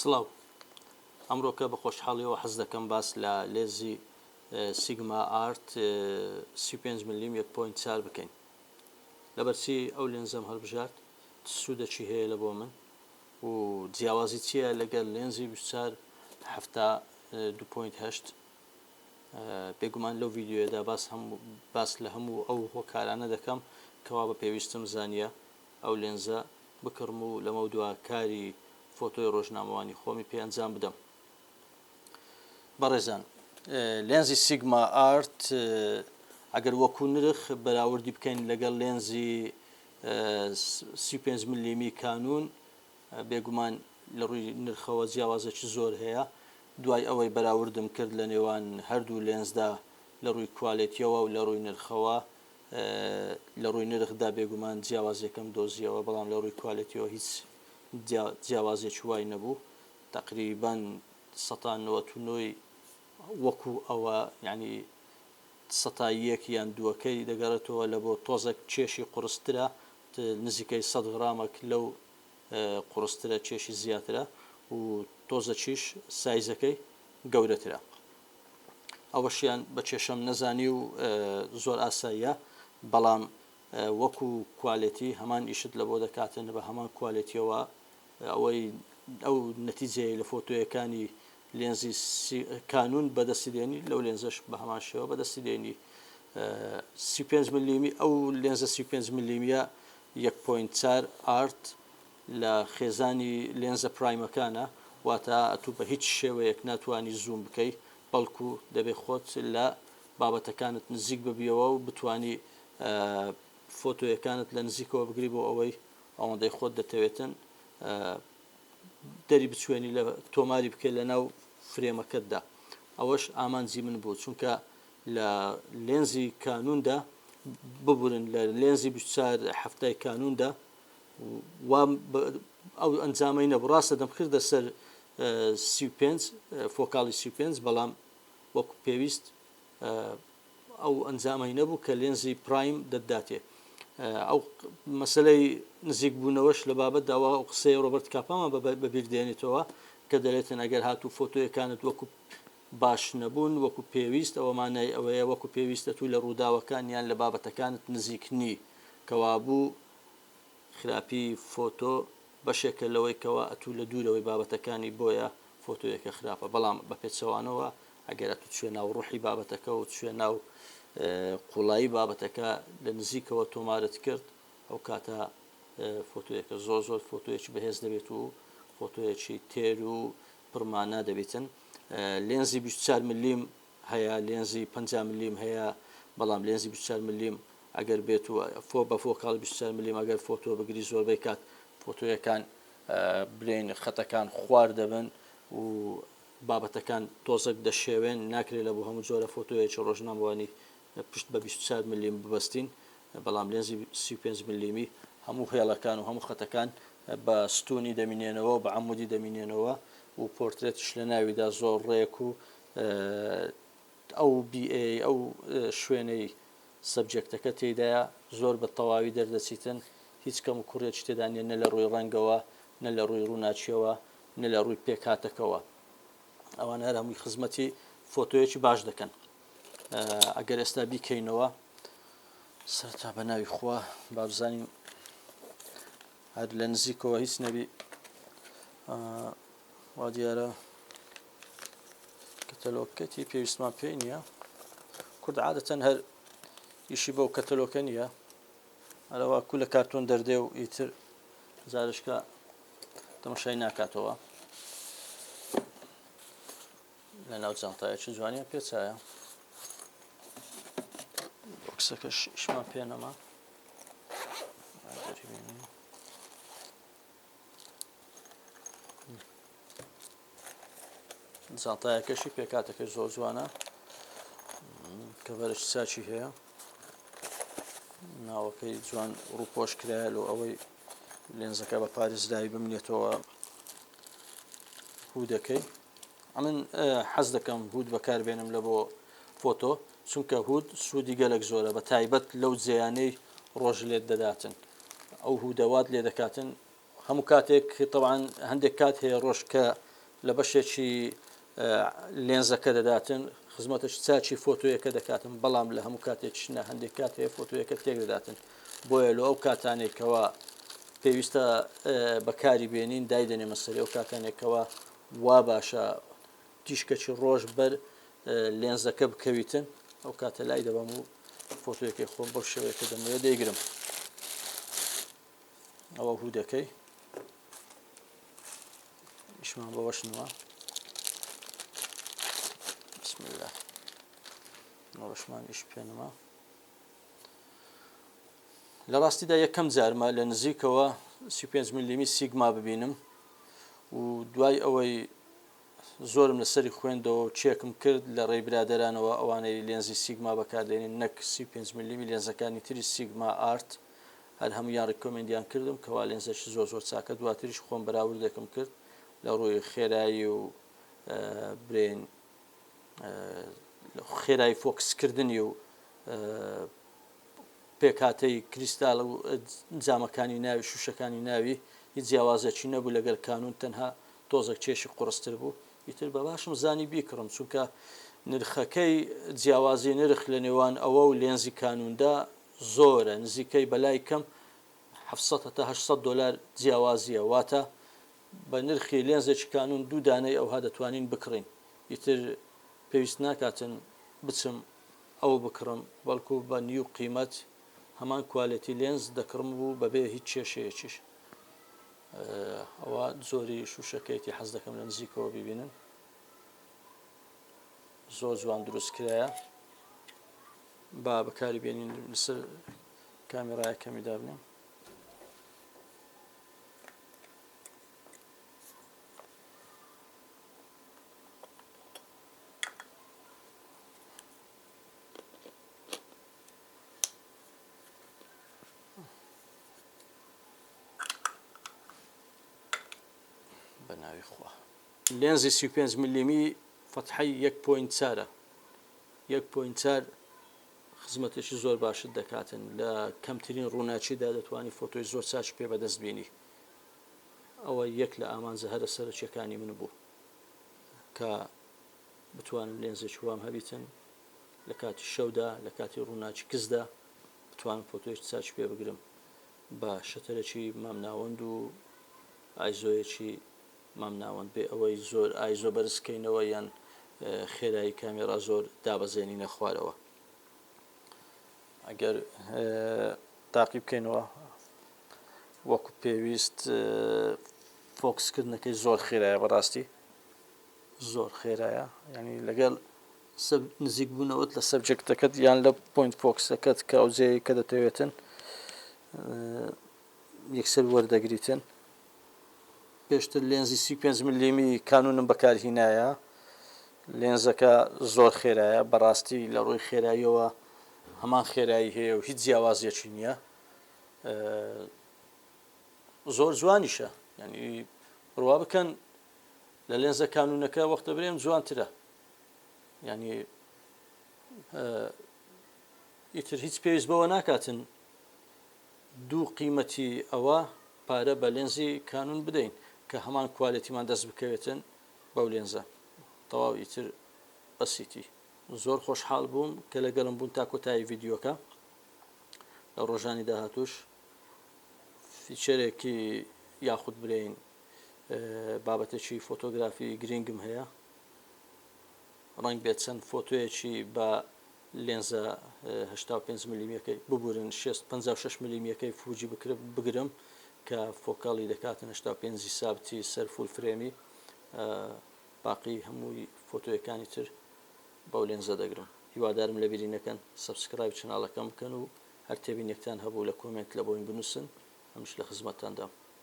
سڵاو. ئەمڕۆکە بە خۆشحاڵیەوە حەز دەکەم باس لە لێنزی سیگما ئارت 35 ملیم 1.4 بکەین. لەبەرچی ئەو لێنزەم هەڵبژارد؟ چ سوودەکی هەیە لە بۆ من؟ و جیاوازی چییە لەگەل لێنزی 24 70 2.8؟ بێگومان لەو ڤیدیۆیەدا باس هەموو باس لە هەموو ئەو هۆکارانە دەکەم کەوا بە پێویستم زانیە ئەو لێنزە بکڕم و لەمەودوا کاری فۆتۆی ڕۆژنامەوانی خۆمی پێ ئەنجام بدەم. بەڕێزان لێنزی سیگما ئارت ئەگەر وەکو نرخ بەراوردی بکەین لەگەڵ لێنزی 35 ملیمی کانوون بێگومان لە ڕووی نرخەوە جیاوازێکی زۆر هەیە دوای ئەوەی بەراوردم کرد لە نێوان هەردوو لێنزدا لە ڕووی کوالێتیەوە و لە ڕووی نرخەوە لە ڕووی نرخدا بێگومان جیاوازیەکەم دۆزیەوە بەڵام لە ڕووی کوالێتیەوە هیچ جیاوازیەکی وای نەبوو تەقریبەن سەتا نەوەت و نۆی وەکو ئەوە یانی سەتا یەک یان دووەکەی دەگەڕێتەوە لە بۆ تۆزەک کێشی قوڕسترە نزیکەی سەد غرامەک لەو قوڕسترە کێشی زیاترە و تۆزەکیش سایزەکەی گەورەترە. ئەوەشیان بە کێشەم نەزانی و زۆر ئاساییە بەڵام وەکو کوالێتی هەمان ئیشت لە بۆ دەکاتن بە هەمان کوالێتیەوە ئەوەی ئەو نەتیجەیە لە فۆتۆیەکانی لێنزی کانون بەدەستی دێنی لەو لێنزەش بە هەمان شێوە بەدەستی دێنی 35 ملیمی ئەو لێنزە 35 ملیمیە 1.4 ئارت لە خێزانی لێنزە پرایمەکانە، واتە ئەتوو بە هیچ شێوەیەک ناتوانی زووم بکەی، بەڵکو دەبێ خۆت لە بابەتەکانت نزیک ببیەوە و بتوانی فۆتۆیەکانت لە نزیکەوە بگری بۆ ئەوەی ئەوەندەی خۆت دەتەوێتن دەری بچوێنی لە تۆماری بکەی لە ناو فرێمەکەتدا. ئەوەش ئامانجی من بوو، چونکە لە لێنزی کانووندا، ببورن لە لێنزی 24 حەفتای کانووندا وا ئەو ئەنجامەی نەبوو ڕاستە دەمکردە سەر 35 فۆکاڵی 35 بەڵام وەکو پێویست ئەو ئەنجامەی نەبوو کە لێنزی پرایم دەتداتێ ئەو مەسلەی نزیک بوونەوەش لە بابەت داوا ئەو قسەی ڕۆبەرت کاپامان بەبیر دێنێتەوە کە دەڵێتن ئەگەر هاتوو فۆتۆیەکانت وەکو باش نەبوون وەکو پێویست ئەوە مانای ئەوەیە وەکو پێویستە تو لە ڕووداوەکان یان لە بابەتەکانت نزیک نی کەوابوو خراپی فۆتۆ بەشێکە لەوەی کەوا ئەتوو لە دوورەوەی بابەتەکانی بۆیە فۆتۆیەکە خراپە بەڵام بە پێچەوانەوە ئەگەر ئەتوو چویە ناو ڕوحی بابەتەکە و چویە ناو قوڵایی بابەتەکە لە نزیکەوە تۆمارت کرد ئەو کاتە فۆتۆیەکە زۆر زۆر فۆتۆیەکی بەهێز دەبێت و فۆتۆیەکی تێر و پڕمانا دەبێتن لێنزی 24 ملیم هەیە لێنزی 50 ملیم هەیە بەڵام لێنزی 24 ملیم ئەگەر بێت و فۆ بە فۆکاڵی 24 ملیم ئەگەر فۆتۆ بگری زۆربەی کات فۆتۆیەکان بلێن خەتەکان خوار دەبن و بابەتەکان تۆزەک دەشێوێن ناکرێت لە بۆ هەموو جۆرە فۆتۆیەکی ڕۆژنامەوانی پشت بە 24 ملیم ببەستین بەڵام لێنزی 35 ملیمی هەموو هێڵەکان و هەموو خەتەکان بە ستونی دەمینێنەوە و بە عەمودی دەمینێنەوە و پۆرترێتیش لە ناویدا زۆر ڕێک و ئەو بی ئەی ئەو شوێنەی subject ەکە تێیدایە زۆر بە تەواوی دەردەچیتن هیچ کەم و کوڕیەکی تێدا نیە نە لە ڕووی ڕەنگەوە نە لە ڕووی ڕووناکیەوە نە لە ڕووی پێکهاتەکەوە ئەوان هەر هەمووی خزمەتی فۆتۆیەکی باش دەکەن ئەگەر ئێستا بیکەینەوە سەرتا بە ناوی خوا بابزانین هەر لە نزیکەوە هیچ نەبی وا دیارە کەتەلۆکەتی پێویستمان پێی نییە کورد عادەتەن هەر ئیشی بەو کەتەلۆکە نییە هەرەوە کو لە کارتۆن دەردێ و ئیتر زارشکە تەمەشای ناکاتەوە لە ناو جانتایەکی جوانیان پێچایە بۆکسەکەش ئیشمان پێ نەما جانتایەکەشی پێکاتەکەی زۆر جوانە کەڤەرش چاکی هەیە ناوەکەی جوان ڕووپۆش کرایە لۆ ئەوەی لێنزەکە بە پارێزراوی بمنێتەوە hood ەکەی ئەمن حەز دەکەم hood بەکاربێنم لە بۆ فۆتۆ چونکە hood سوودی گەلک زۆرە بە تایبەت لەو جێیانەی ڕۆژ لێت دەداتن ئەو hood ە وات لێ دەکاتن هەموو کاتێک تەوان هەندێک کات هەیە ڕۆژ کە لە بەشێکی لێنزەکە دەداتن، خزمەتێکی چاکی فۆتۆیەکە دەکاتن، بەڵام لە هەموو کاتێکیش نا، هەندێک کات هەیە فۆتۆیەکە تێک دەداتن، بۆیە لۆ ئەو کاتانەی کەوا پێویستە بەکاری بێنین دایدەنێمە سەری، ئەو کاتانەی کەوا وا باشە تیشکەکی ڕۆژ بەر لێنزەکە بکەویتن ئەو کاتە لای دەبەم و فۆتۆیەکەی خۆم بەو شێوەیە کە دەمەوێت دەیگرم. ئەوە هودەکەی ئیشمان بەوەش نووە بسم الله ئەوەشمان ئیش پێنما لە ڕاستیدا یەکەم جارمە لە نزیکەوە 35 ملیمی سیگما ببینم و دوای ئەوەی زۆرم لەسەری خوێندەوە و چێکم کرد لە ڕێی برادەرانەوە ئەوانەی لێنزی سیگما بەکاردێنین نەک 35 ملیمی لێنزەکانی تری سیگما ئارت هەر هەموویان recommend یان کردم کەوا لێنزەکی زۆر زۆر چاکە دواتریش خۆم بەراوردێکم کرد لە ڕووی خێرایی و برێن خێرایی focus کردنی و پێکهاتەی کریستال و جامەکانی ناوی شوشەکانی ناوی هیچ جیاوازێکی نەبوو لەگەل کانون تەنها تۆزێک کێشی قوڕستر بوو ئیتر بە باشم زانی بیکڕم چونکە نرخەکەی جیاوازی نرخ لە نێوان ئەوە و لێنزی کانوندا زۆرە نزیکەی بەلای کەم 700 هەتا 800 دۆلار جیاوازیە واتە بە نرخی لێنزێکی کانون دوو دانەی ئەوها دەتوانین بکڕین ئیتر پێویست ناکاتن بچم ئەو بکڕم بەڵکو بە نیو قیمەت هەمان quality لێنز دەکڕم و بەبێ هیچ کێشەیەکیش. ئەوە جۆری شوشەکەیەتی حەز دەکەم لە نزیکەوە بیبینن زۆر جوان دروست کرایە با بەکاری بێنین لەسەر کامێرایە کەمی دابنێم. بە ناوی خوا. لێنزی 35 ملیمی فەتحەی یەک point چارە یەک point چار خزمەتێکی زۆر باشت دەکاتن لە کەمترین ڕووناکیدا دەتوانی فۆتۆی زۆر چاکی پێ بەدەست بینی ئەوە یەک لە ئامانجە هەرە سەرەکیەکانی من بوو کە بتوانم لێنزێکی وام هەبیتن لە کاتی شەودا لە کاتی ڕووناکی کزدا بتوانم فۆتۆیەکی چاکی پێ بگرم بە shutter ێکی مامناوەند و ISO یەکی مامناوەند بێ ئەوەی زۆر ISO بەرز کەینەوە یان خێرایی کامێرا زۆر دابەزێنینە خوارەوە ئەگەر تاقی بکەینەوە وەکو پێویست focus کردنەکەی زۆر خێرایە بەڕاستی زۆر خێرایە یعنی لەگەڵ نزیک بوونەوەت لە subject ەکەت یان لە point focus ەکەت کە ئەو جێی کە دەتەوێتن یەکسەر وەردەگریتن پێشتر لێنزی 35 ملیمی کانونم بەکارهینایە لێنزەکە زۆر خێرایە بەڕاستی لە ڕووی خێراییەوە هەمان خێرایی هەیە و هیچ جیاوازیەکی نییە زۆر جوانیشە یعنی بڕوا بکەن لە لێنزە کانونەکە وەختە برێم جوانترە یعنی ئیتر هیچ پێویست بەوە ناکاتن دوو قیمەتی ئەوە پارە بە لێنزی کانون بدەین کە هەمان quality مان دەست بکەوێتن بەو لێنزە تەواو ئیتر بەسیتی. زۆر خۆشحاڵ بووم کە لەگەڵم بوون تا کۆتایی ڤیدیۆکە لە ڕۆژانی داهاتووش feature ێکی یاخود برێین بابەتێکی فۆتۆگرافی گرینگم هەیە ڕەنگ بێت چەند فۆتۆیەکی بە لێنزە 85 ملیمیەکەی ببورن 56 ملیمیەکەی فوجی بگرم کە focal ی دەکاتن 85 سابتی سەر full frame ی باقی هەمووی فۆتۆیەکانی تر بەو لێنزە دەگرم هیوادارم لەبیری نەکەن subscribe channel ەکەم بکەن و هەر تێبینیەکتان هەبوو لە comment لە بۆیم بنووسن ئەمش لە خزمەتتاندام.